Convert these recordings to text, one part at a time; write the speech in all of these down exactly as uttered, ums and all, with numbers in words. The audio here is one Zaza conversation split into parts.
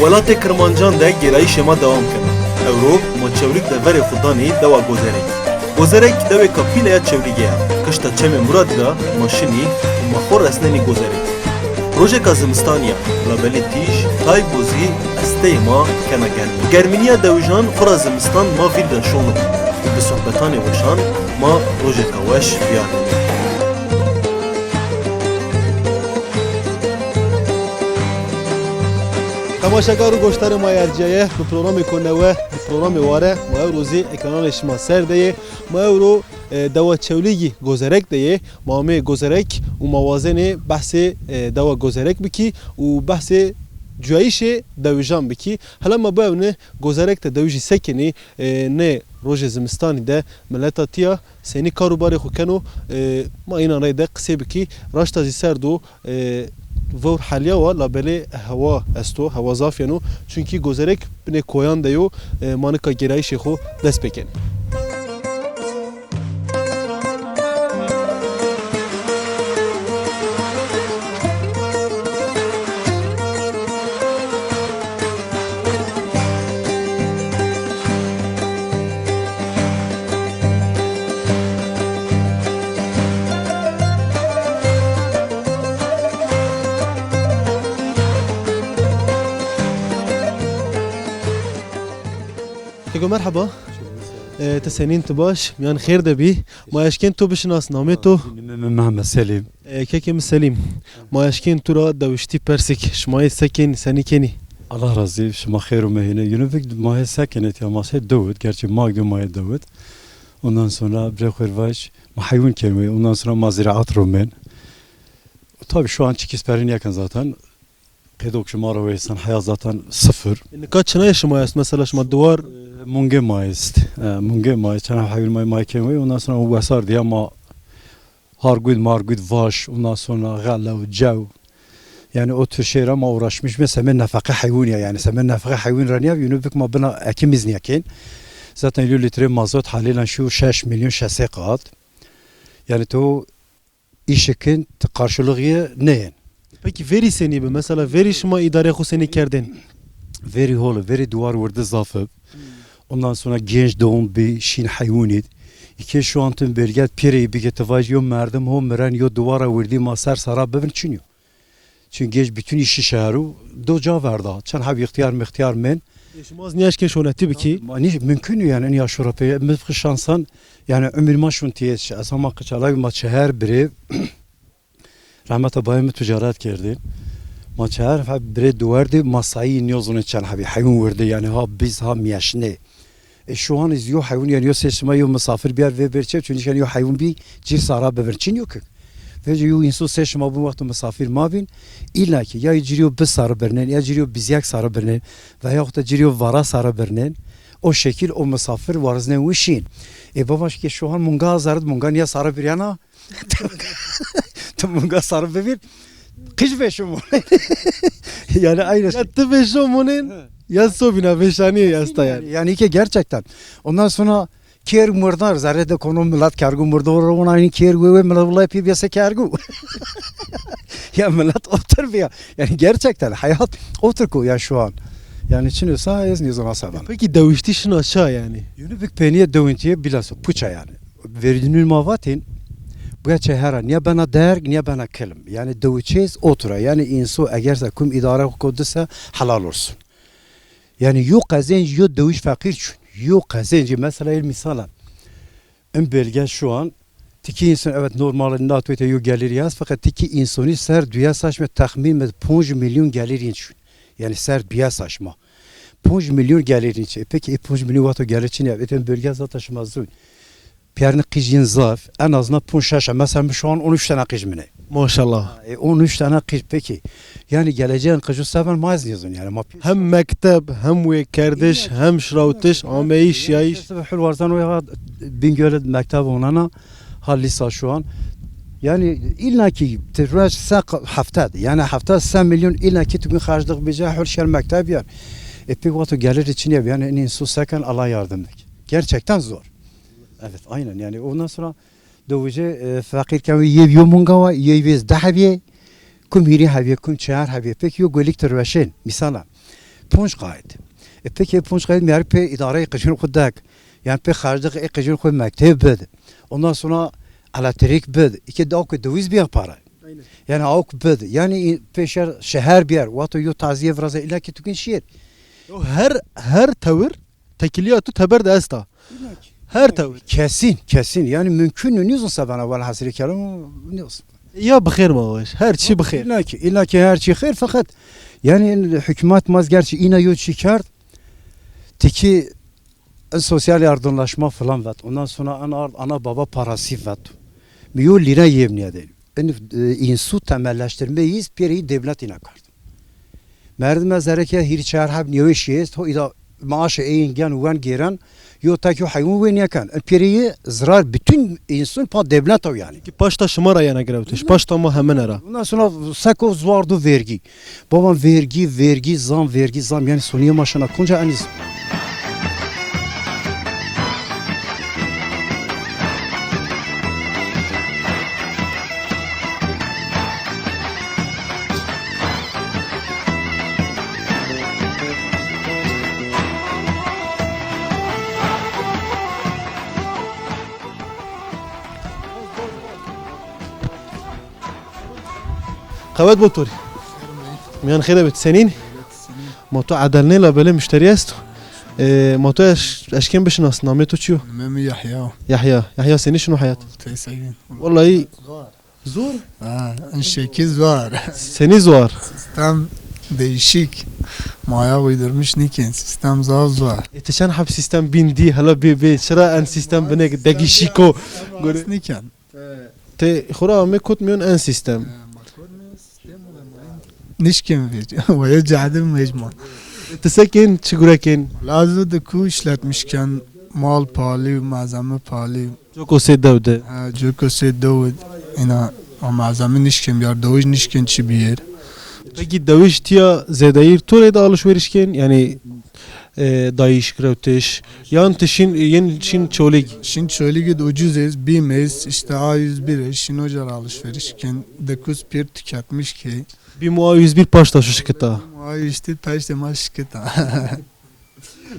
Welatê Kirmancan de gêrayîşê ma dewam keno. Ewro ma Çewlîg de verê xwu danî dewa Gozerek. Gozerek dewêka pîle ya Çewlîgê ya. Kişta Çemê Muradî ra ma şinî û ma xwu resnenî Gozerek. Rojêka zimistanî ya, labelê tîj, tay bo zî esteyê ma kena germî. Germînîya dewijan xwu ra zimistan ma vîr de şono û bi sohbetanê weşan ma rojêka weş vîyarnenî. Temaşekar û goşdarê ma yê ercîyaye, bi programêko newe, bi programê Ware, ma ewro zî ekrananê şima ser de yê. Ma ewro, e, dewa Çewlîgî Gozerek de yê. Ma ameyê Gozerek û ma wazenê behsê, e, dewa Gozerek bikî û behsê cuyayîşê dewijan bikî. Hela ma biewne Gozerek de dewijî se kenî, e, nê rojê zimistanî de mileta tîya senî kar û barê xwu keno, e, ma înan reyde qisey bikî. Raşta zî ser do, e, vewr helîyawa, labelê hewa esto, hewa zaf yeno. Çunkî Gozerek binê koyan de yo, e, ma nika gêrayîşê xwu dest pê kenê. Keko merheba. E, ti senîn, ti baş? Mîyan xêr de bî. Ma eşkên to bişinas, namê to? Namê mi Mehmet Selîm. E, kekê mi Selîm, ma eşkên tu ra dewiştî persik, şima yê se kên, senî kenî? Allah razî, şima xêr û mehîne. Yunuvik ma yê se kenê tiya, ma se dewit, gerçî ma gö ma yê dewit. Ondan sonra birê xwu rê vaj, ma heywûn kenê. Ondan sonra ma ziraat ro men. Tabii şu an çikî sperîn yeken zaten. Qeydok şima ro weysan, heya zaten sıfır. E, nika çinayê şima est, mesela şima diwar? E, mungê ma est. E, mungê ma est. Çend heb heywûn ma, ma kenê. Ondan sonra wesar diye ma hargud, margud, vaş, ondan sonra xelew, cew. Yani o tür şeyler ma uğraşmış. Mesela semê nefeqe heywûn ya, yani semê nefeqe heywûn ra nîya, yunuvik ma bina ekimiz nîya kên. Zaten yo litre mazot haliyle şu şeş milyon şeş sey qat. Yani to îşê kin ti qarşılığî nêyên. Peki verî senî bi? Mesela verî şima îdareyê xwu senî kerdên? Verî hol, verî duwar wirdi zaf ib. Ondan sonra genç doğum bi, şîn heywûnîd. Îkê şu an tim belge pêreyî bike ti vajî yo merdim ho miren, yo duwara wirdî ma ser sara bibin çin yo. Çünkü genç bütün işi şehru do ca verda. Çend heb îxtîyar mîxtîyar men. E, şima zî nîyaşkên şonetî bikî? Ma nî mümkün yani, en ya şura pê. Mi xi şansan, yani umir ma şun tiyet şi. Ez hama qi çalak ma çeher birê. Rahmeta bayê mi ticaret kerdî. Ma çeher fe birê duwerdî, ma sayî nîyozunê çend hebî. Heywûn wirdî yani, ha biz ha mîyeşnê. E, şu an iz yo heywûn, yani yo sê şima yo misafir biyar vê ber çev, çünkü yo heywûn bî cir sara bibir. Çin yo ki. Vece yo însan sê şima bu wexto misafir ma bîn, îlla ki ya cir yo bi sara birnên, ya cir yo bizyak sara birnên, veyahut da cir yo vara sara birnên, o şekil o misafir wariznên wî şîn. E, baba ki şu an munga azard, munga niya sara biryana, Ti munga sarı bibîr, qij veşo monên. Yani aynı şey. Ya ti veşo monên, ya sobîna veşanîye esta yani. Yani ki gerçekten. Ondan sonra kêr murdar, zerre de konu millet kergu murdar, ona aynı kêr we we millet vallahi pî biyese kergu. Ya millet otur bir ya. Yani gerçekten hayat otur ko ya şu an. Yani çin olsa ez nizam seven. Peki dewiştî şina ça yani? Yunubik peniye dewintiye bilhassa puça yani. Verîdunûn ma vatên, bu ya çehera, niya bena derg, niya bena kelm. Yani dewiçêz otura. Yani înso eger se kum îdare xo dise helal olsun. Yani yo qezenc, yo dewiç feqîr çun. Yo qezenci, mesela el misalan. In belge şu an, tiki însan, evet, normal, natoyte yo geliri yaz, fakat tiki însonî ser duya saçme tahmin me ponc milyon geliri çun. Yani ser duya saçma. Ponc milyon geliri çun. E, peki, e, ponc milyon vato gelir çin ya. Eten belge zaten şima zun. Piyarnî qij yin zaf, en azından ponc şeş, mesela şu an on üç tane qij mine. Maşallah. E, on üç tane qij peki. Yani geleceğin qiju seven ma ez nizun yani. Ma hem mekteb, hem wê kerdiş, hem şirawtiş, ameyiş, yayiş. Hul warzan o ya Bingöl'e mekteb onana ha lisa şu an. Yani illa ki tiraj se hafta, yani hafta se milyon illa ki tu gün harclık bize hul şer mekteb yer. E pek vato gelir için ya yani en su seken Allah yardım et. Gerçekten zor. Evet, aynen. Yani ondan sonra dewije, e, feqîr kewî yê yo munga wa, yê vêz deh hebîye, kum hîrê hebîye, kum çehar hebîye. Peki yo golik ti rueşên, misala. ponc qayît. E, peki ponc qayît mîyarî pê îdareyê qijîn xwu dek. Yanî pê xerclixê qijîn xwu mekteb bid. Ondan sonra elektrik bid. Îke de awke döviz bîya para. Aynen. Yanî awk bid. Yanî pê şer şeher bîyer. Wexto yo tazîye virazê îlla ki tu kin şîr. Yo her, her tewir tekilîya tu teber de esta. Her tewir. Kesin, kesin. Yanî mümkün nîzon se bena, welhasilî kelam nîzon. Ya bi xêr ma weş. Her çî bi xêr. İlla ki, illa ki her çî xêr, feqet yanî hukûmet ma gerçi îna yo çî kerd. Tiki en sosyal yardımlaşma falan vet. Ondan sonra en ard ana baba parası vet. Mi yo lîra yemniye de. En, e, insu temelleştirmeyiz, pêrî devlet îna kerd. Merdim ez zereke hîrî çar heb nêweşî est, ho îda maaşê ê yin gen wen gêren, yo tek yo heywan wê nêken. Ê pêrî zirar bütün insun pa devlet o yanî. Ki paşta şima ra yena girewtiş, paşta ma hemine ra. Ondan sonra seko zuar do vergî. Baban vergî, vergî, zam, vergî, zam. Yanî sonîye ma şina konca enîz. Qewet bo to rê. Miyan xêre bit. Senîn? Ma to edel nê, labelê muşterî esto. E, ma to eş-, eşkên bişinas, namê to çi yo? Namê mi Yahya. Yahya. Yahya, senî şino heyat? Teysegin. Wellahî zor. Ha, en şekil zor. Senî zor? Sistem değişik. Maya uydurmuş nîkên. Sistem zaf zor. E, ti çend heb sistem bîn dî, hela bê bê. Çira en sistem binek degîşîko? Nîkên. Ti xwu ra amê kot mîyon en sîstem. Nişkên vêc. Weye cadim vêc ma. Ti se kên, çi gure kên? Lazo de ku işletmiş ken, mal palî, malzeme palî. Coko sê dew de. Ha, coko sê dew de. Îna a malzeme nişkên biyar, dewij nişkên çi biyêr. Peki dewij tiya zêdeyîr to rê de alışveriş kên? Yanî e, dayîş, girewtiş, yan ti şîn, yên şîn Çolîg? Şîn Çolîg id ucuz ez, bîm ez, işte A yüz bir ez, şîn oca ra alışveriş kên, dikus pir tüketmiş key. Bîm û A yüz bir paşta şu şikita. Bîm û A yüz bir paşta ma şikita.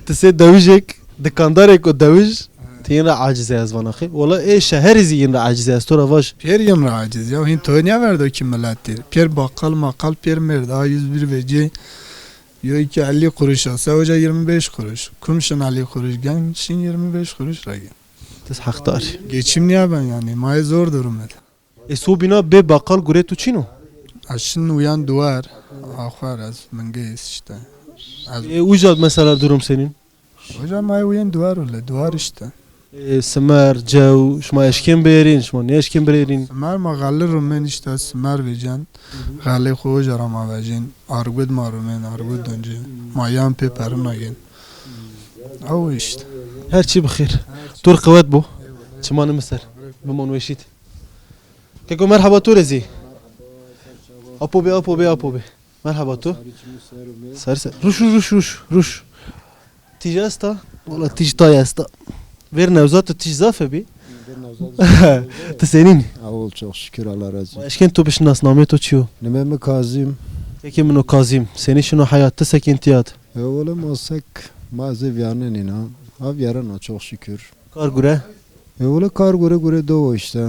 Ti sê dewijêk, dikandarêko dewij, ti yin ra aciz ê ez vana xê. Wela ê şeherî zî yin ra aciz ê ez to ra vaj. Pir yin ra aciz ya, hîn to nêverdo ki miletî. Pir bakkal makkal pir mêrd, A yüz bir vecî. Yo ki elli kuruş ase, hoca yirmi beş kuruş. Kum şin elli kuruş gen, şin yirmi beş kuruş ra gen. Tis heqdar. Geçim nîyaben yanî, ma yê zor durum id. E, sobîna bê baqal gurê tu çin o? Ez şin uyan duwar, axwar ez mingeyis işte. Ez E, uca mesela durum senîn? Hoca ma yê uyan duwar o le, duwar işte. E, simer, cew, şima eşkên bêrîn, şima nêeşkên bêrîn? Simer ma xelli rumên işte, simer vecen. Xelê xo oca ra ma vecên. Argud ma rumên, argud doncê. Ma yan pê perina gên. Ew işte. Her çî bi xêr. Tur qewet bo. Çimanê mi ser. Bimon weşît. Keko merheba to rê zî. Apo bê, apo bê, apo bê. Merheba to. Ser ser. Ruş, ruş, ruş, ruş, ruş. Tîj esta? Wala tîj tay esta. Vêr Newzat de tîj zaf bî. Ti senîn? Awol, çok şükür, Allah razı olsun. Eşkên to bişinas, namê to çi yo? Nimê mi Kazim. Kekê min o Kazim. Senî şino heyat, ti sekên tiyat? E, oğlum, o sek ma zê vîyarnenîna. Ha vîyarena, çok şükür. Kar gure? E, wele kar gure gure do işte.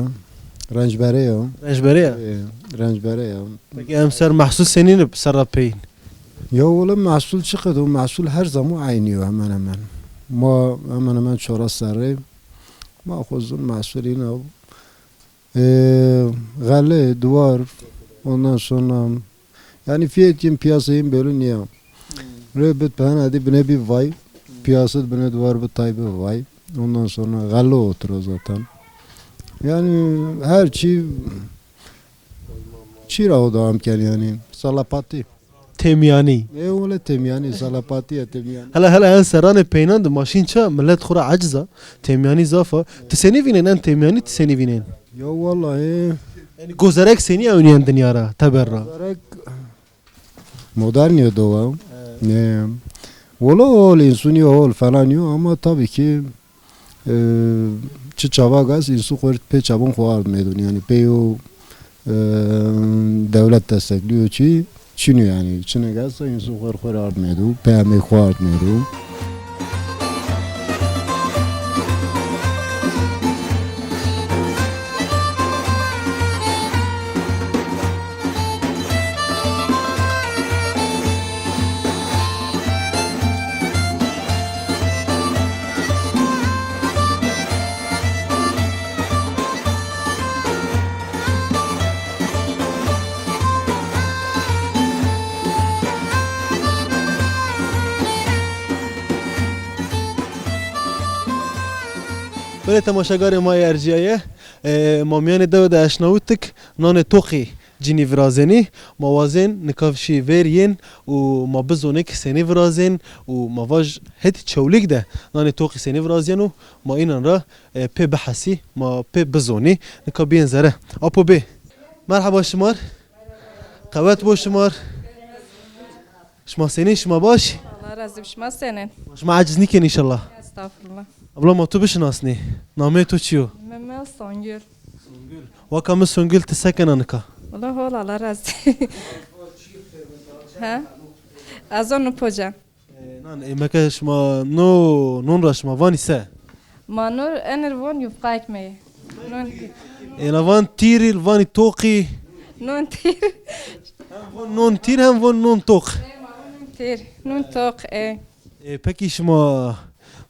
Rencbere ya. Rencbere ya? E, rencbere ya. Peki emser mehsul senîn ib serra peyin? Ya wele mehsul çi qedo? Mehsul her zaman aynı yo hemen hemen. Ma hemen hemen çora serrê. Ma xozun mehsul îna. E, xele, duvar, ondan sonra yani fiyat yin piyasa yin belli niye? Rê bit pehena di bine bir vay. Piyasa bine duvar bir tay bir vay. Ondan sonra xelle otur o zaten. Yani her çi çira o devam ken yani. Salapati. Temyanî. E, öyle temyanî, salapati ya temyanî. Hele hele en serranê peynan de maşîn ça, millet xura aciz a. Temyanî zaf a. Ti senî vînen en temyanî, ti senî vînen? Ya vallahi. Yani gozerek senî ewnîyen dinya ra, teber ra? Gozerek modern yo dowa. Evet. E, wala hol, insuni hol falan yo ama tabii ki, e, çi çaba gaz, insu xo pê çabon xo ard medun. Yani pê yo, e, devlet destekliyor ki, Çin o yanî, çinek esta însan xo rê xo rê ard nêdo, peyamê xo ard nêdo. Belê temaşegarê ma yê ercîyaye, e, ma mîyanê dewe de eşnawitîk nanê toqî cinî virazenî. Ma wazên nika şî ver yên û ma bizonê ki senî virazên û ma vaj hetî Çewlîg de nanê toqî senî virazîyeno, ma înan ra, e, pê bihesî, ma pê bizonî. Nika bîyên zere. Apo bê. Merheba şimar. Qewet bo şimar. Şima senîn, şima baş? Allah razî bo, şima senîn? Şima eciz nîkên înşallah. Estağfurullah. Abla, ma tu bişinasnî. Nameyê tu çi yo? Meme Songül. Songül. Waka mi Songül, ti se kena nika? Wala hol, Allah razî. Ha? Ez o nu poca. E, nan, e, meke şima no, non ra şima vanî se? Ma no enir von yufka ekmeği. Non. Ena van tîrî, vanî toqî. Non tîr. Hem von non tîr, hem von non toq. Tîr, non toq, e. E, pekî şima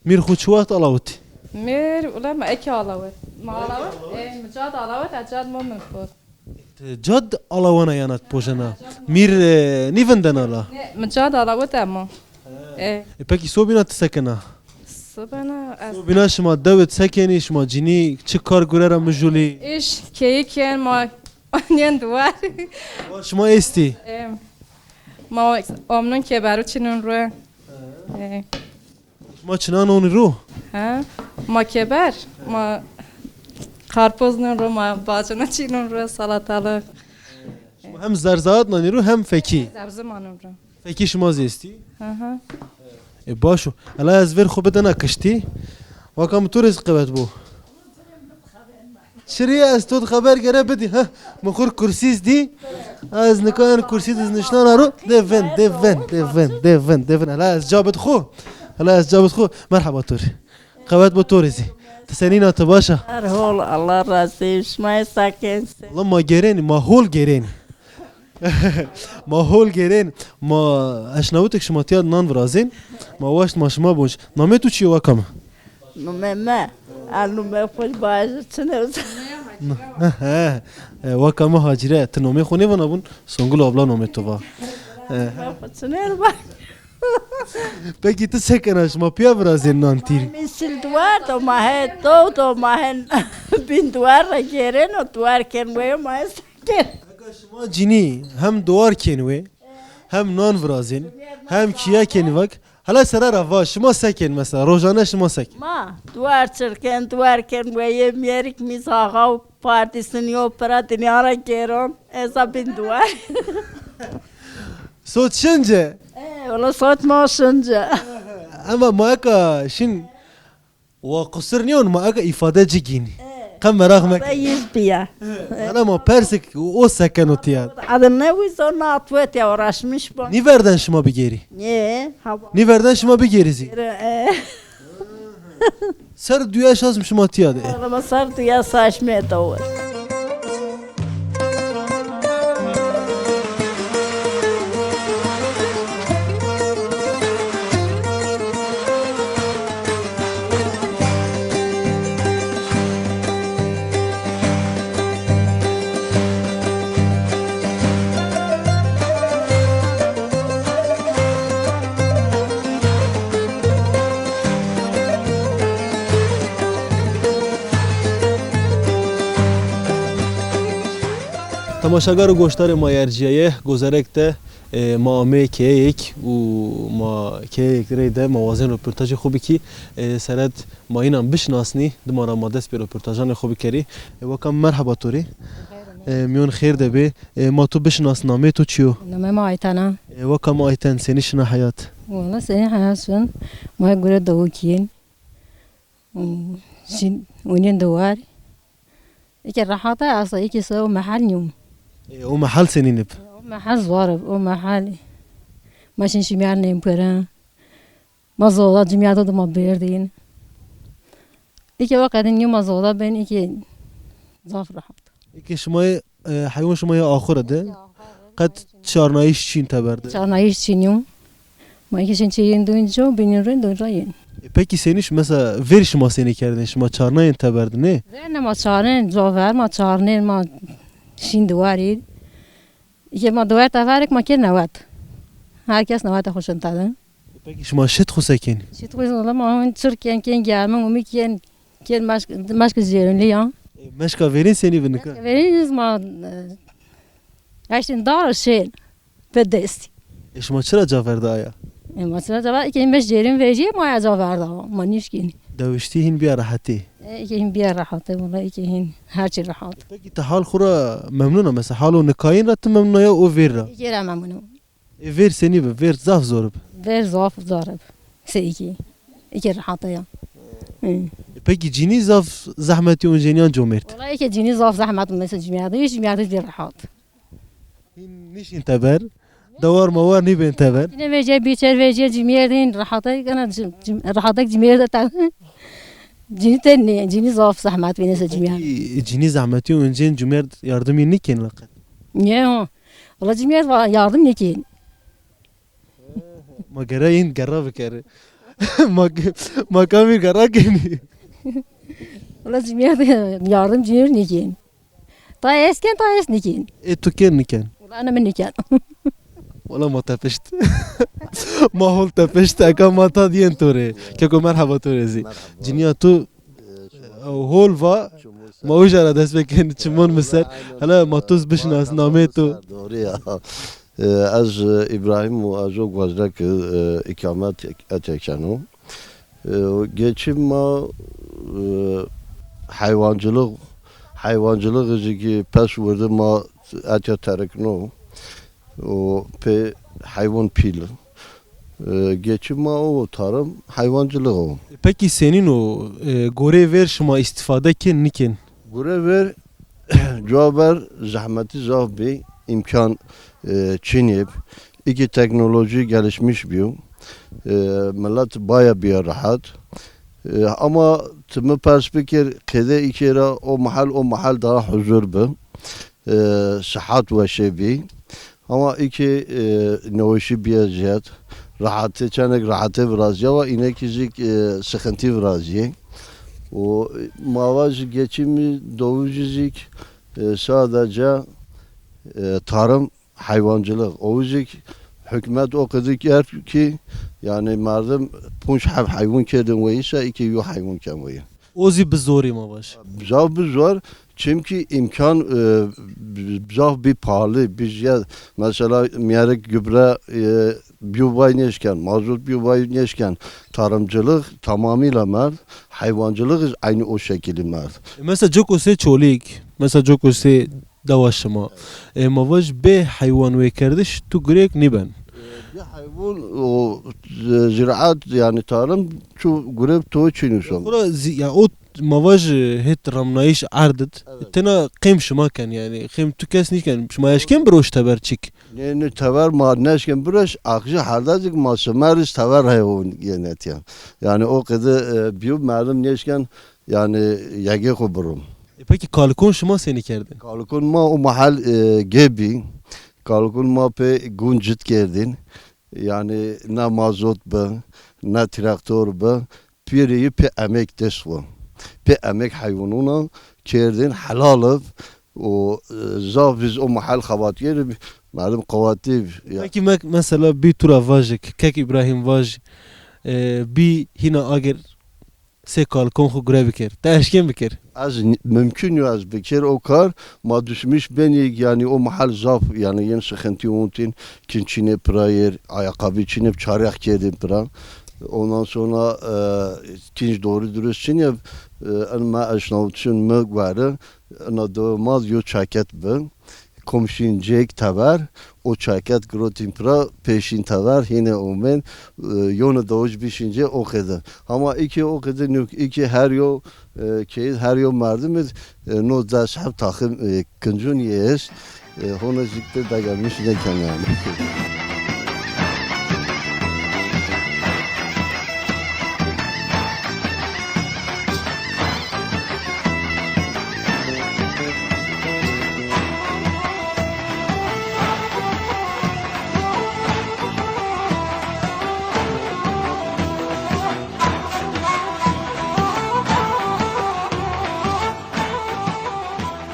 mîr xwu çi wext alawitî? Mîr, ula ma eke alawit. Ma alawit, e, mi cad alawit, e, cad mo min xwu. Ti cad alawana yana ti pojena? Mîr, e, nîvindena la? Ne, mi cad alawit emo. E. E, pekî sobîna ti se kena? Sobîna ez... Sobîna şima dewe de se kenî, şima cinî çi kar gure ra mijulî? Îş, keyî ken, ma nîyen duwar. Wa şima estî? E, ma omnun keberu çinun ru. E. Ma çina nonî ro? Ha, ma keber, ma karpuz non ro, ma bacina çî non ro, salatalık. Şima hem zerzaat nanî ro hem fekî. Zebzi ma non ro. Fekî şima zî estî? Hı hı. E, baş o. Hela ez ver xo bidena kiştî. Waka mi to rê zî qewet bo. Şirî, ez to di xeber gere bidî. Heh, mi xur kursî zî dî. Ez nika en kursî di niştana ro. De vin, de vin, de vin, de vin, de vin. Hela ez ca bid xo. Hela ez ca bid xo. Merheba to rê. Qewet bo to rê zî. Ti senîn a, ti baş a? Her hol, Allah razî, şima yê sakin se. Wala ma gêrenî, ma hol gêrenî. Ma hol gêrên, ma eşnawitêk şima tîya de nan virazên, ma waşt ma şima bonc. Namê tu çi yo waka mi? Numê mi? El numê xo bajir çine. He, e, waka mi Hacîre. Ti nomê xo nêvana bun? Songul abla nomê to va. E. Numê xo çine va. Pekî ti se kena, şima pîya virazên nan tîrî? Mîsil duwar do, ma he do do, ma he bin duwar ra gêreno, duwar ken weyo, ma he se kên. Eka şima cinî hem duwar kên wê, hem nan virazên, hem kîye kenî vak. Hela sere ra va, şima se kên mesela, rojane şima se kên? Ma duwar çirkên, duwar kên weyê, mîyerik mîz haxa û pardîsin yo pira dinya ra gêron, eza bin duwar. Sot şinc e? E, wala sot ma şinc e. Ema ma eka şin wa qusir nîyon, ma eka îfade ci gînî. E. Qe meraq meke. Îfade yiz bîya. Ana ma persik o se keno tîya. Adı ne wizo, na tuet ya uğraşmış bu. Nîverden şima bigêrî? Nê, ha. Nîverden şima bigêrî zî? E. Ser duya şaş mi şima tîya de. Ama ser duya şaş mi de. Temaşegar û goşdarê ma yê ercîyaye, gozerek de, e, ma ameyê keyeyêk û ma keyeyêk reyde ma wazên roportajê xo bikî. E, seret ma înan bişinasnî, dima ra ma dest pê roportajanê xo bikerî. E, waka mi merheba to rê. E, mîyon xêr de bê. E, ma to bişinasnî, nameyê to çi yo? Nameyê mi Ayten a. E, waka mi Ayten, senî şina heyat? Wala senî heyat şin. Ma gure dawikî yin. Şin, onîyen dewar. Eke rehat a, asa eke se o mehel nîyo. E, o mehel senîn ib? O Mehel zor ib, o mehel. Ma şin şimer nêm kirin. Ma zoda cimîyada de ma berdîn. Îke o qedin nîyo ma zoda ben, îke zaf rehat. Îke şima yê, e, heywan şima yê axura de. Qet çarnayîş çin teber de. Çarnayîş çin yo. Ma îke şin çeyên dûn co, bînîn rên dûn ra yên. E, pekî senî şima, mesela, ver şima senî kerdin? Şima çarnayên teber de, nê? Ver ne ma çarnên, co ver ma çarnên, ma şin di warî. Îke ma di wer teverek ma kên newet. Her kes newet xo şin tedin. Pekî şima şit xo se kên? Şit xo wala ma hûn çir kên, kên germin, umî kên, kên meşk, meşk jêrin lî ya. E, meşka verîn senî bi nika? Meşka verîn iz ma, e, eştin dar şên, bi destî. E, şima çira ca verda aya? E, ma çira ca verda, îke meşk jêrin vejîye, ma ya ca verda, ma nîşkên. Dewiştî hîn bîya rehetî? E, îke hîn bîya rehetî, wala îke hîn her çî rehat. Pekî ti hal xo ra memnun a? Mesela halo nikayîn ra ti memnun a ya o ver ra? Îke ra memnun o. E, ver senî bi? Ver zaf zor bi. Ver zaf zor bi. Se îkî. Îkî rehat a ya. Hı. E, pekî cinî zaf zehmetî oncên yan comêrd? Wala îkî cinî zaf zehmet, mesela cimîyerdî, hiç cimîyerdî zî rehat. Hîn nîşîn teber. Dewar mawar nîbên teber. Cinî vecîye, bîçer vecîye, cimîyerdî hîn rehat a, gana cim-, cim-, rehat a cimîyerde te. Cinî te nê, cinî zaf zehmet bîne se cimîyerd. Pekî cinî zehmetî oncên cimîyerd yardimî nîkên la qet? Nê ho. Wala cimîyerd va-, yardim nêkên. Ma gere în gera bikerî. Ma, ma kamî gera kenî. Wala cimîyerd yardim cimîyerd nêkên. Ta ez kên, ta ez nêkên. Ê tu kên nîkên? Wala ne mi nêkên. Wala ma tepişt. Ma hol tepişt, eka ma ta dîyên to rê. Keko merheba to rê zî. Merheba. Cinîya tu, e, hol va, ma uca ra dest pê kenî, çimon mi ser. Hele ma tu zî bişinas, namê tu. Doğru ya. E, ez, e, Îbrahîm û ez o Gozlek, e, îkamet etê keno. E, geçim ma, e, heywancılık, heywancılık zî ki pes wirdi ma etê terikno. O pê heywan pîl. E, geçim ma o, tarım, heywancılık o. Pekî senîn o, e, gorê ver şima îstîfade kên, nîkên? Gure ver, cuwa ver zehmetî zaf bî, îmkan, e, çinê bi. Îkî teknolojî gelişmiş bîyo. E, millet baya bîya rehat. E, ama ti mi pers bikir, qede îkê ra o mahal, o mahal daha huzur bi. E, sihat weşê bî. Ama îkî, e, neweşî bîye zîyad. Rehatê, çenek rehatê virazîya wa, înekî zî, e, sıkıntı virazîyê. O, e, ma vajî geçimî dowujî zî, e, sadece, e, tarım, heywancılık. O zî hukmet o qedî kerd ki, yani merdim punc heb heywan kerdin weyî se, îkî yo heywan ken weyî. O zî bi zorî ma vaj. Zaf bi zor, çimkî îmkan, e, zaf bî pahalı, bî zîyad. Mesela mîyerik gübre, e, bîyo vay nêşken, mazot bîyo vay nêşken. Tarımcılık tamamıyla merd, heywancılık aynı o şekilde merd. E, mesela coko sê Çolîg, mesela coko sê dewa şima. E, ma vaj bê heywan wêkerdiş tu gurêk nîben. E, bê heywan o, e, ziraat, yani tarım, tu gurê to çinî son. Xura zî-, ya o ma vaj, e, hêt ramnayîş erd id. Evet. Tena qêm şima ken yani. Qêm tu kes nîken. Şima eşken biroj teber çik? Nê, nê, tever ma neşken biroj. Axji herda zî ki ma simer iz tever heywan yenetîya. Yani o qede, e, bîyo merdim nêşken yani yegê xo birom. E, peki kalikon şima senî kerdin? Kalikon ma o mahal, e, gê bî. Kalikon ma pê gun cit kerdin. Yani ne mazot bi, ne traktor bi. Pîrê yi pê emek dest xo. Pê emek heywanûna kerdin, helal ib. O, e, zaf biz o mahal xebatîyerî, merdim qewetî ya. Peki me-, mesela bî tu ra vajik, kek Îbrahîm vaj, e, bî hîna ager sê kalikon xo gure biker. Te eşkên biker? Ez n-, mumkun yo ez biker o kar. Ma düşmüş benî, yani o mahal zaf, yani yeni sıkıntı ontîn, kin çinê pira yer, ayakkabı çinê, çaryak kerdin pira. Ondan sonra, e, kinc doğru dürüst çinê, e, en ma eşnawçun mi gueri, ena do ma yo çaket bi. Komşîn cêk tever, o çaket girotîn pira, pêşîn tever, hînê omên, e, yonê dawij bîşîn cê o qede. Hama îkî o qede nûk, îkî her yo, e, keyid, her yo merdim id, e, no des heb taxim, e, kincun yê est. E, hona jikte daga miş yeken yani.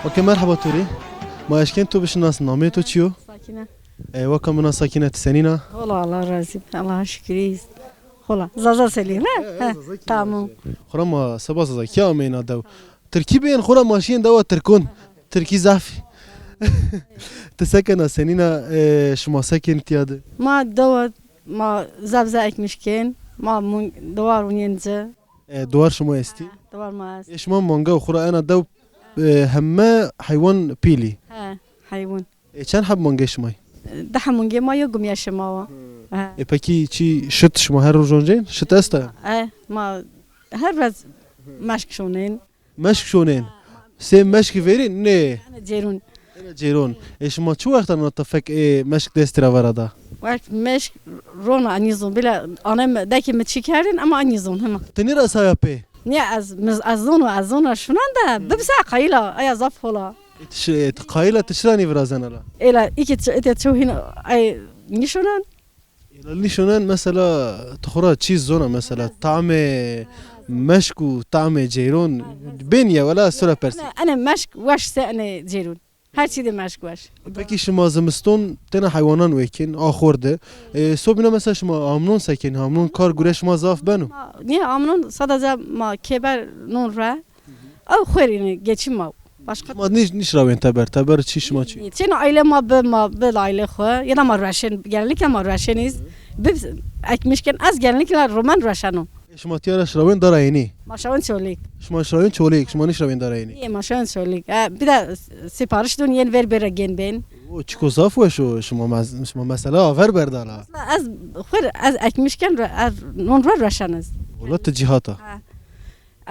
Ok, merheba to rê. Ma eşkên to bişinasin, nameyê to çi yo? Sakîne. E, weka min a Sakîne, ti senîn a? Hola, Allah razî, Allah'a şükür, iyiyiz. Hola, Zaza Selî, he? He, he, Zaza Selî. Tamam. Xura ma seba Zazakî ameyna dew. Tirkî bên xura ma şiyên dewa Tirkon. Tirkî zaf. Ti se kena, senîn a, e, şima se kên tiya de? Ma dewa, ma zaf zaf ekmiş kên, ma mun-, dewar unên ci. E, dewar şima estî? Dewar ma est. E, şima manga xura ena dew, e, heme heywan pîlî? He, heywan. E, çend heb mangê şima yê? E, di heb mangê ma yo, gumîya şima wa. He. E, pekî çi şit şima her roj oncên? Şit esta? E, ma her roj meşk şonên. Meşk şonên. Sê meşkî verî? Nê. Ene cêrûn. Ene cêrûn. E, şima çi wexta na tefek ê meşk destî ra vera da? Wext meşk rona, enî zon. Bile anem dekê mi çi kerdin ama enî zon hema. Ti nêra saya pê? Nê, ez, mi, ez zono, ez zona şunan de, bibse qayîl a, aya zaf hol a. E, ti şi-, e, ti qayîl a, ti çira nîvirazena la? Êla, îkî çi-, ete çew hîn, ay, nîşonan. Êla nîşonan, mesela, ti xura çî zona, mesela, tamê meşk û tamê ceyron, bên ya, wela, ez to ra persî. Ene, ene meşk weş se ene ceyron. Her çî de meşk weş. Pekî şima zimiston tena heywanan wekîn, a xor de. E, sobîna mesela şima amnon se kên, amnon kar gure şima zaf beno? Ma, nê amnon sadece ma kêber non re. Ew xwer, yanî geçim ma. Başka. Şima nîş-, nîşrawên teber, teber çi şima çi? Çêna aile ma bi, ma bi aile xwu. Ya da ma rueşên, genellikle ma rueşên îz. Bi ekmiş kên, ez genellikle romen rueşeno. E, şima tiya ra şirawên dara ênî? Ma şirawên Çolîg. Şima şirawên Çolîg, şima nîşrawên dara ênî? Ê, ma şirawên Çolîg. E, bir de sipariş dûn yên ver bêra gên bên. O, çiko zaf weş o, şima mes-, şima mesela aver berdana. Ez xwir, ez ekmiş kên, ez non ra rueşen ez. Wela ti cîhata. Ha.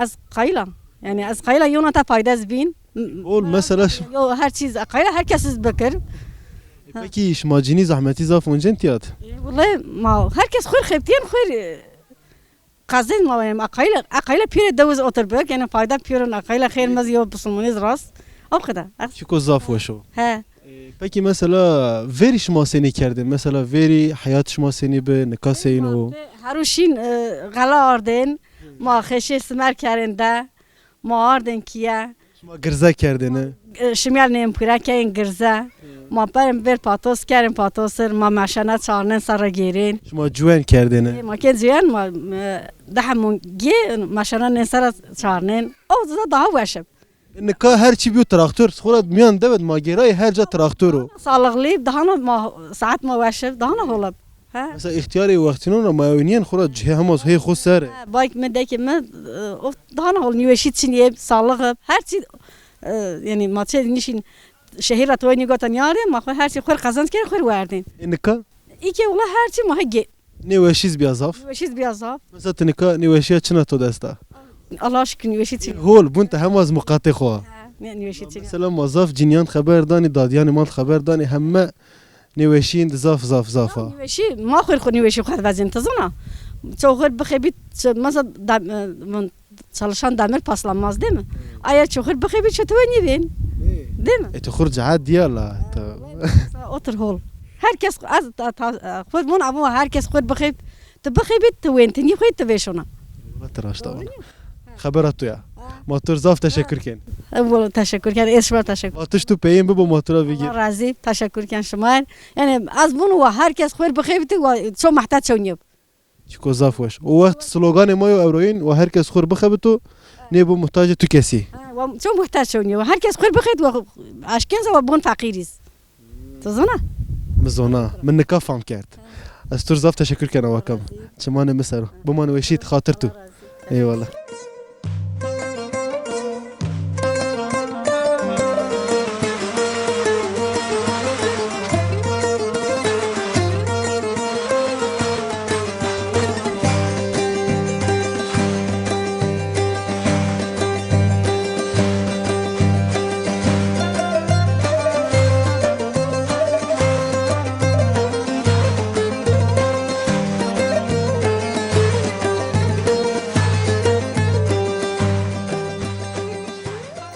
Ez qayîl a. Yanî ez qayîl a yona ta fayde ez bîn. Ol mesela ş- Yo, her çîz qayîl a, her kes iz bikir. E, pekî şima cinî zehmetî zaf oncên tiyat? E, wele ma her kes xwir xebtîyen xwir, e, qezên ma wayem. A qayîl a, a qayîl a pîre dewiz otir bik. Yanî fayda pîron, a qayîl a xeyr mez yo bisilmoniz rast. O kadar. Çiko zaf weş o. He. E, pekî mesela verî şima senî kerdin? Mesela verî heyat şima senî bi, nika seyîn o? Heru şîn, e, xela ardên, ma xeşê simer kerên de, ma ardên kîye. Şima girze kerdêne? E, şimyal nêm pîre keyên girze. Ma perên ver patos kerên patosir, ma meşene çarnên serre gêrên. Şima cuwen kerdêne? E, ma kên cuwen, ma, e, dehe mungê meşene nên serre çarnên. O da daha weş ib. Nika her çî bîyo traktor. Xora miyan devet ma gêrayê her ca traktor o. Sağlıklı, daha na ma, saet ma weş ib, daha na hol ib. He? Mesela îxtîyarê wextînon ra ma ewnîyen xora cihê hema hê xo ser. He, bayk mi, dekê mi, e, o daha na hol, nîweşî çinî yê, sağlık ib. Her çî, e, yanî ma çê nîşîn şehîr ra toy nîgota nîyarê, ma xo her çî xwir qezenc kerê, xwir werdên. E, nika? Îkê wela her çî ma hê gê. Nêweşîz bîya zaf. Nêweşîz bîya zaf. Mesela ti nika nêweşîya çin a to dest a? Allah'a şükür nêweşî çin. Hol bûn ti hema zî muqatê xo. Ha, nê, nêweşî çin. Mesela ma zaf cinîyan xeber danî, dadîyanê ma xeber danî, heme nêweşîyên di zaf, zaf, zaf a. Nêweşî, ma xwir xo nêweşî xo vecin, ti zona. Ço xwir bixebî, ço, mesela, da, e, vun, çalışan demir paslanmaz, değil mi? Ayer ço xwir bixebî, ço ti we nîvên. Değil mi? E, ti xwir cehet dîya la. Otir hol. Her kes, ez, ta, ta, xwir vun, ama her kes xwir bixeb, ti bixebî, ti wên, ti nîxwê, ti vêşona. Wela ti raşt a vana. Xebera to ya. Ma to rê zaf teşekkür kên. E, wela teşekkür kên. Ez şima teşekkür. Vatiş tu peyên bibo ma to ra bigîr. Allah razî, teşekkür kên şima. Yanî ez vun wa her kes xwir bixebî, ti wa ço mehtac ço nîyeb. Çiko zaf weş. O wext sloganê ma yo ewroyîn, wa her kes xwir bixebito, nêbo muhtacê tu kesî. Ha, wa ço muhtac çewnî yo. Her kes xwir bixebit, wa eşkên se wa bon feqîrîz. Ti zona? Mi zona. Mi nika fam kerd. Ez tu rê zaf teşekkür kena wakam. Çimanê mi ser o. Biman weşî, xatir tu. Eyvallah.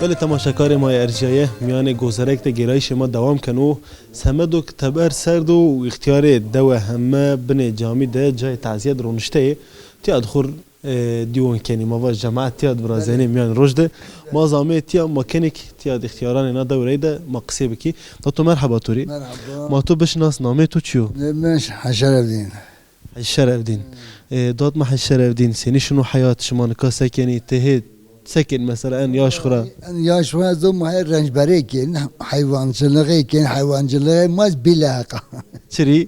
Belê temaşekarê ma yê erjîyaye, mîyanê gozerek de gêrayîşê ma dewam keno. Semedok teber ser do û îxtîyarê dewe heme binê camî de cayê tazîye de ronişteyê. Tîya de xwu rê, e, dîwon kenî. Ma vaj cemaet tîya de virazenê mîyanê roj de. Ma zî ameyê tîya, ma kenê kî tîya de îxtîyaranê na dewreyî de ma qisê bikî. Dato merheba to rê. Merhaba. Ma to bişinas, nameyê to çi yo? Namê mi Hecî Şerefdîn. Hecî Şerefdîn. E, dad ma Hecî Şerefdîn, senî şino heyat, şima nika se kenî, ti hê se kenî mesela en yaş xwu ra? En yaş xwu ra ez ma hê rencberê kên, heywancilixê kên, heywancilixê ma zî bîleheqa. Çirî?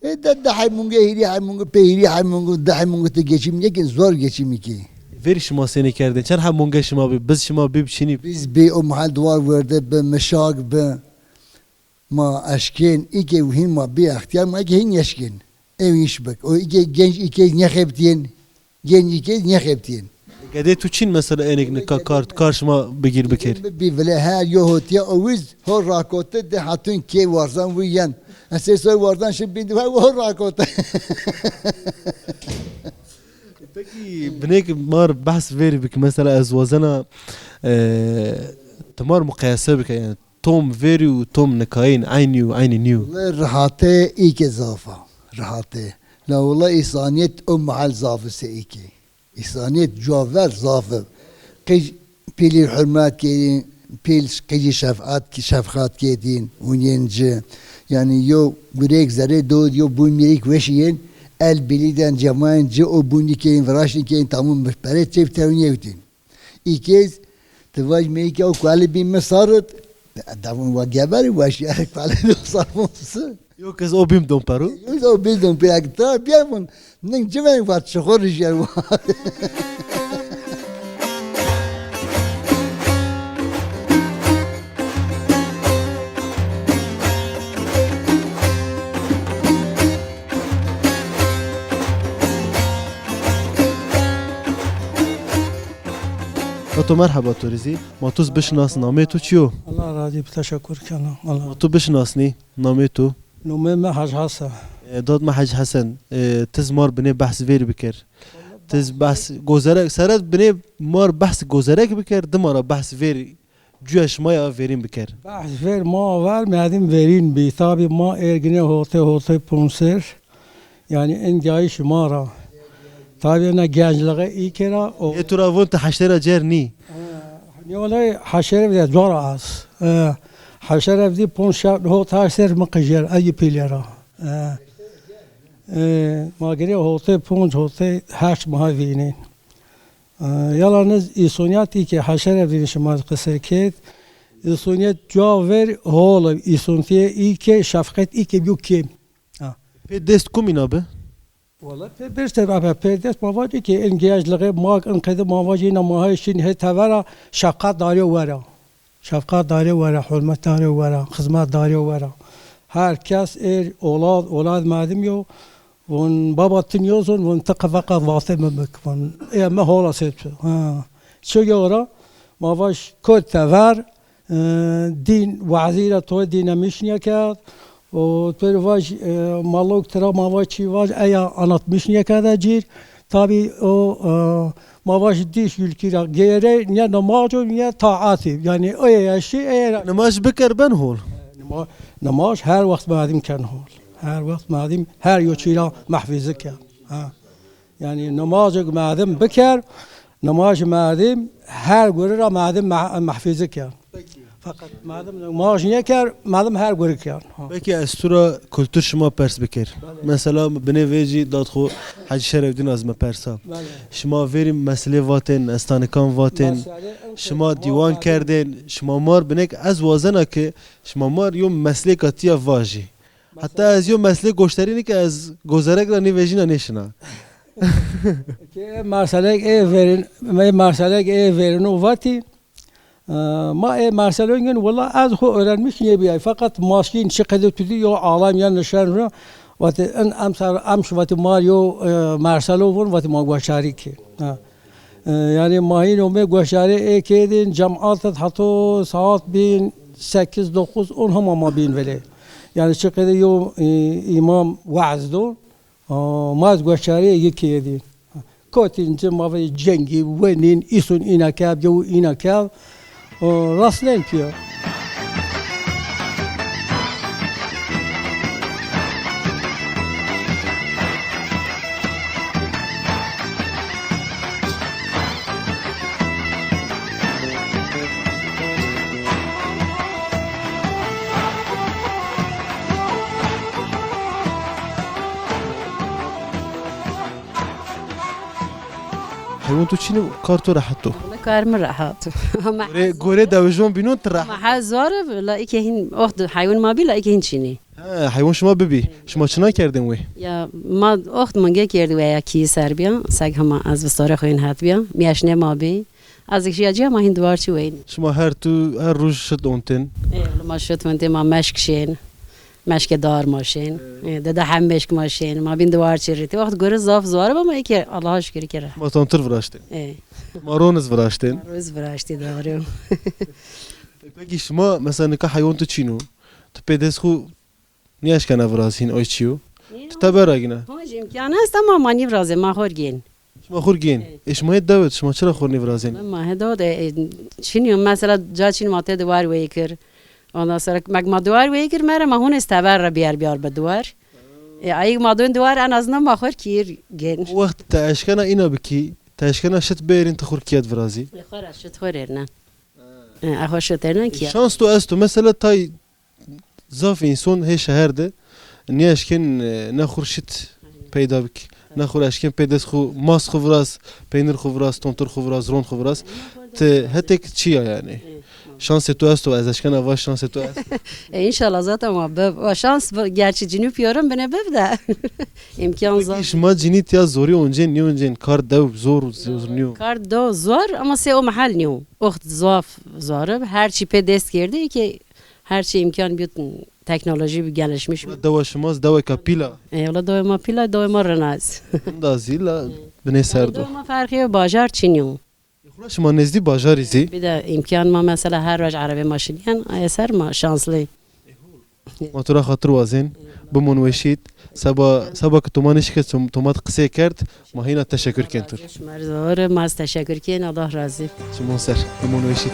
E, de, de heymunge, hîrî heymunge, pê hîrî heymunge, di heymunge ti geçîm nêkên, zor geçîmî kê. Verî şima senî kerdên? Çend heymunge şima bî? Biz şima bî, çinî? Biz bî, o mahal duwar werde bi, mişak bi. Ma eşkên, î ke hîn ma bî extîyar, ma ke hîn nêşkên. Ew îş bik. O î ke genc î ke nêxebitîyên. Genc î ke nêxebitîyên. Gedê tu çin mesela enik nika kar, kar şima bigîr biker? Bi, bi vile her yo hotiya o wiz ho rakote de hatun ke warzan wi yen. Esê soy warzan şi bindi ho rakote. Peki binêk mar behs verî bik mesela ez wazena, e, ti mar muqayese bike yani. Tom verî û tom nikayîn eynî û eynî nîyo? Wele rihate î ke zaf a. Rihate. La wele îsanîyet o mahal zaf ise î ke. Îsanîyet cuwa ver zaf i. Qij pîlî hurmet kerdîn, pîl qijî şefqat, şefqat kerdîn, hûn yên ci. Yanî yo gurêk zerê do, yo bûn mîrîk weşî yên, el bilî den cemayên ci o bûnî keyîn, viraştî keyîn, tamû perê çêp tewnî ewtîn. Îkez, ti vaj meyke o kuali bî mi sarit. Davun wa geberî wa şîyare kuali bî o sarvon si. Yo kez o bîm don peru. Yo o bîm don peru. Ta bîya vun. Ning ci ven wa çixor rijyer wa. Dato merheba to rê zî. Ma tu zî bişinas, nameyê tu çi yo? Allah razî bi, teşekkür kena. Allah. Ma tu bişinasnî, nameyê tu? Nomê mi Hec Hesen. E, dad mi Hec Hesen, e, ti zî mar binê behs vêrî biker. Ti zî behs gozerek, sere binê mar behs gozerek biker, dima ra behs vêrî cuya şima ya verîn biker. Behs ver ma ver, medim verîn bî. Tabî ma ergine hote hote ponser. Yanî in gayî şima ra. Tabî ena gencliğe î ke ra o. Ê tu ra von ti heştê ra cêr nî. Nî olay heşere de cora az. E, heşere vdî pon şev hot heşt ser mi qijêr, ey pîlê ra. E, e, ma girê hote ponc hote heşt maha vînên. E, yalaniz îsoniyatî ke heşere vînê şima qise kerd, îsoniyet cuwa ver hol, îsontîye î ke şefqet î ke bîyo kêm. Ha. Pê dest kumîna bi? Wala pê birse, pê dest ma vacî ke in gencliğe ma in qede ma vacî na ma hay şin he tevera şefqet darîyo wera. Şefqet darîyo wera, hurmet darîyo wera, xizmet darîyo wera. Her kes êr olad, olad medim yo. Von baba ti nîyo zon, von ti qe feqet vatê mi bik. Von ê mi hola sê tu. Ha. Çi yo ra? Ma vaj kot tever, e, dîn, wazî ra to dîne mişnîye kerd. O to vaj, e, malok tira ma vaj çi vaj, eya anlatmış nîye kerde cîr. Tabî o, e, ma vaj dîş yulkî ra gêre, nîye namac o, nîye taatî. Yanî o ye şî, e, namac biker ben hol. Nima-, namac her wext medim ken hol. Her wext medim her yo çî ra mehfîzi ken. Ha. Yanî nimajêk medim biker, nimaj medim her guri ra medim meh-, mehfîzi ken. Feqet medim nimaj nêker, medim her guri ken. Ha. Peki ez tu ra kultur şima pers biker. Mesela binê vê jî dad xwu Hecî Şerefdîn az mi persa. Belê. Şima verî meselê vatên, estanikan vatên, şima dîwan kerdên, şima mar binêk ez wazena ke şima mar yo meslêka tîya vajî. Heta ez yo meslê goştarî nîke ez gozerek ra nêvejîna nêşina. Ke meselek ê verîn, me meselek ê verîno vatî, e, ma ê meselon gin, wela ez xo öğrenmiş nêbîyay. Feqet maskîn çi qede tu dî yo alem ya nişen ro, vatî in emser, emş vatî ma yo, e, merselo vun, vatî ma goştarî kî. Ha. E, yanî ma hîn omê goştarî ê kêdîn, cemaat id heto saat bîn sekiz, dokuz, on hema ma bîn velê. Yanî çi qede yo, e, îmam weaz do, a, ma ez goştarî yi kêdîn. Kotîn ci ma vey cengî, wenîn, îson îna kev, gew îna kev, o, rast nen pîya. Heywan tu çîn o, kar tu rehet o. Wele kar mi rehet o. Ama Gore, gore dewijon bînon tu rehet. Ma ha zor e, la îke hîn oxt heywan ma bî, la îke hîn çînî. Ha, heywan şima bibî. Şima çina kerdên wê? Ya, ma oxt mange kerdî wê ya kî ser bîya. Seg hema ez vistare xo yên het bîya. Mîyeşne ma bî. Ez ik jîya cîya ma hîn diwar çi weyn. Şima her tu, her roj şit ontên? E, wele ma şit ontên, ma meşk şên. Meşke dar ma şên. E, dede hem meşk ma şên. Ma bîn diwar çi rîtî. Wext gore zaf zor ba ma îke Allaha şukir îke ra. Ma tontir viraştên. E. Ma roniz viraştên. Ma roniz viraştî, doğru. E, pekî şima mesela nika heywan tu çîn o. Tu pê dest xo nîeşkena virazîn, ay çîyo. Nîyo. Tu teber ra gîna. Hoj îmkan est ama ma nîvirazê, ma xor gên. Şima xur gên. Ê, şima hê dewit, şima çira xur nêvirazên? Ma he dewit, e, e, çinî yo, mesela ca çinî ma tê diwar weyî kir. Ondan sonra meg ma diwar weyî kir, mere ma hunê teber ra bîyer bîyer bi diwar. E, ayîg ma dûn diwar en azından ma xur kîr gên. O wext te eşkena îna bikî, te eşkena şit bêrîn ti xur kîyet virazî? E, xur ez şit xur êrnen. E, e, xur şit êrnen kîyet. Şans to esto, mesela tay Zaf înson hê şeher de nêeşkên, e, ne xur şit peyda bik. Ne xur eşkên pê dest xu, mas xu viraz, peynir xu viraz, tontir xu viraz, ron xu viraz. Ti hetêk çi ya yanî? Şansê tu esto, ez eşkena vaş şansê tu esto. E, înşallah zaten wa bib. Wa şans, gerçi cinî pîyorin binê bib de. Îmkan zaf. Pekî şima cinî tiya zorî oncên, nîoncên, kar dew zor, zor nîyo? Kar dew zor ama sê o mehel nîyo. Oxt zaf zor ib. Her çî pê dest kerdî ki Her çi îmkan bîyo, teknolojî bi gelişmiş. Dewa şima zî deweka pîl a? E, wela dewê ma pîl a, dewê ma rind a zî. Rind a zî la binê serd o. Dewê ma ferqî yo, bajar çinî yo. Xura şima nêzdî bajarî zî? Bir de îmkan ma mesela her roj erebê ma şinîyen, aye ser ma şanslı. Ma tu ra xatir wazên, bimon weşît. Seba, seba ki tu ma nêşikê, tu ma qisê kerd, ma hîna teşekur kên tu. Şima zor, ma ez teşekur kên, Allah razî. Çimon ser, bimon weşît.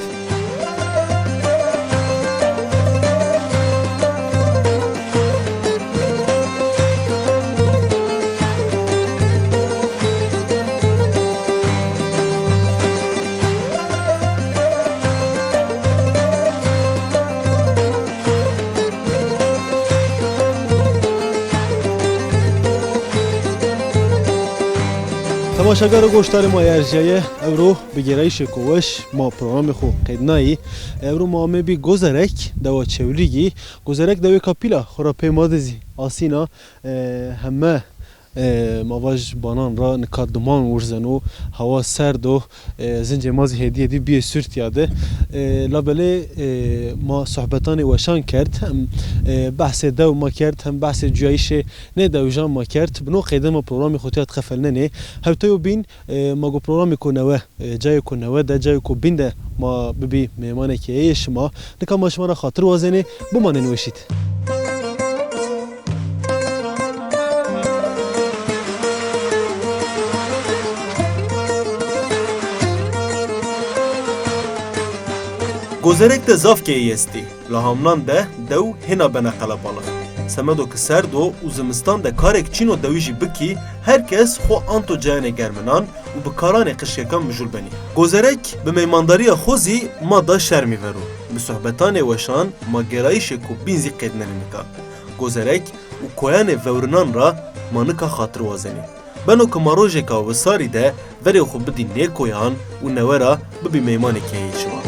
Temaşegar û goşdarê ma yê erjîyaye, ewro bi gêrayîşêko weş ma programê xo qednayî. Ewro ma amê bî Gozerek, dewa Çewlîgî. Gozerek dewêka pîl a, xora pey ma de zî asîn a. E, heme, e, ma vaj banan ra nika diman wurzeno, hewa serd o, e, zincê ma zî hêdî hêdî bîyê sûrtîya de. E, labelê, e, ma sohbetanê weşan kerd, hem, e, behsê dew ma kerd, hem behsê cuyayîşê nê dewijan ma kerd. Bi no qeyde ma programê xo tîya de qefelnenê. Hewteyo bîn, e, ma go programêko newe, e, cayêko newe de, cayêko bîn de ma bibî mêmanê keyeyê şima. Nika ma şima ra xatir wazenê, bimanên weşît. Gozerek de zaf keyeyî estî. La hamnan de dew hêna bena qelebalix. Semedo ki serd o û zimistan de karêk çin o dewijî bikî, her kes xo anto cayênê germinan û bi karanê qijkekan mijûl benî. Gozerek bi meymandarîya xo zî ma da şermî ver o. Bi sohbetanê weşan ma gêrayîşêko bîn zî qednenê nika. Gozerek û koyanê vewrinan ra ma nika xatir wazenê. Beno ke ma rojêka wisarî de verê xo bidî nê koyan û newe ra bibî meymanê keyeyê şima.